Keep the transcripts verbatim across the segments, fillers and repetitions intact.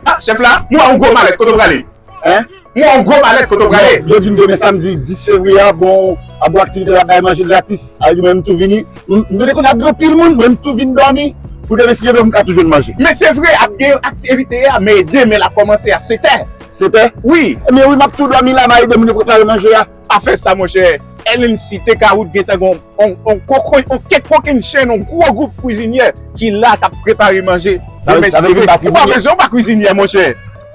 Ah, chèf la, m wè yon gwo malèt, kote w prale? Hein? M wè yon gwo malèt, kote w prale? Yo di m demen samdi dis fevriye a, bon, ap gen aktivite la, bay manje gratis. A di mwen m tou vini. M m te konnen ap gen anpil moun, men m tou vin dòmi. Pou demen si Dye vle m ka tou jwenn manje. Men se vre, ap gen aktivite a, men demen l ap kòmanse a sèt è. Sèt è? Wi. Ebyen wi, m ap tou dòmi la, m a ede moun yo prepare manje a. Pa fè sa, monchè. L N C Takeout gentan gen yon, yon, yon koko, yon kèk kokennchenn, yon gwo gwoup kwizinyè ki la k ap prepare manje. Sa vle, sa vle di m pa kwizinyè? Ou pa bezwen, ou pa kwizinyè, monchè.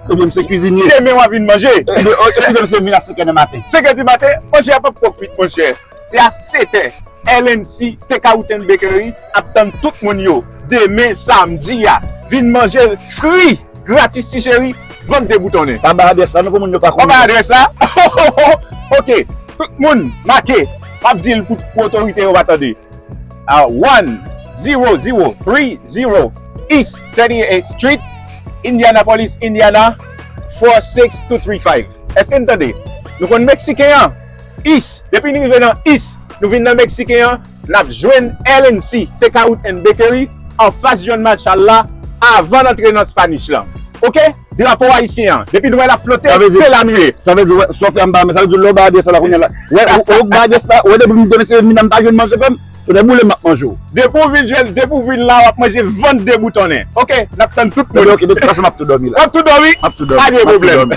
Ebyen, m se kwizinyè. Demen w a vin manje. Ebyen, o, si demen se vin a senk è nan maten. Senk è di maten, manje a p ap poko kwit, monchè. Se a sèt è. L N C Takeout and Bakery ap tann tout moun yo. Demen samdi a, vin manje fri, gratis ti cheri, vant deboutonnen. Pa ba adrès la non pou moun yo pa konnen. Pa ba adrès la? Ok, tout moun make. M ap di l pou, pou otorite yo pa tande. A one zero zero three zero East thirty-eighth Street, Indianapolis, Indiana, four six two three five. Èske n tande? Nou konn Meksiken an? East. Depi n rive nan East, nou vin nan Meksiken an, n ap jwenn L N C Takeout and Bakery anfas John Marshall la, avan n antre nan Spanish lan. Ok? Drapo ayisyen an, depi n wè l ap flote, se la nou ye. Sa vle di, wè, sa w fè a m pa renmen, sa vle di lè w ba adrès la kounye a la. Wè, ou, ou ba adrès la, wè depi m demen se vin m pa jwenn manje frè m, se de boule m ap manje w. Depi w vin jwenn, depi w vin la, w ap manje vant deboutonnen. Ok? N ap tann tout moun. Ok, de tout fason m ap tou dòmi la. W ap tou dòmi? M ap tou dòmi. Pa gen pwoblèm.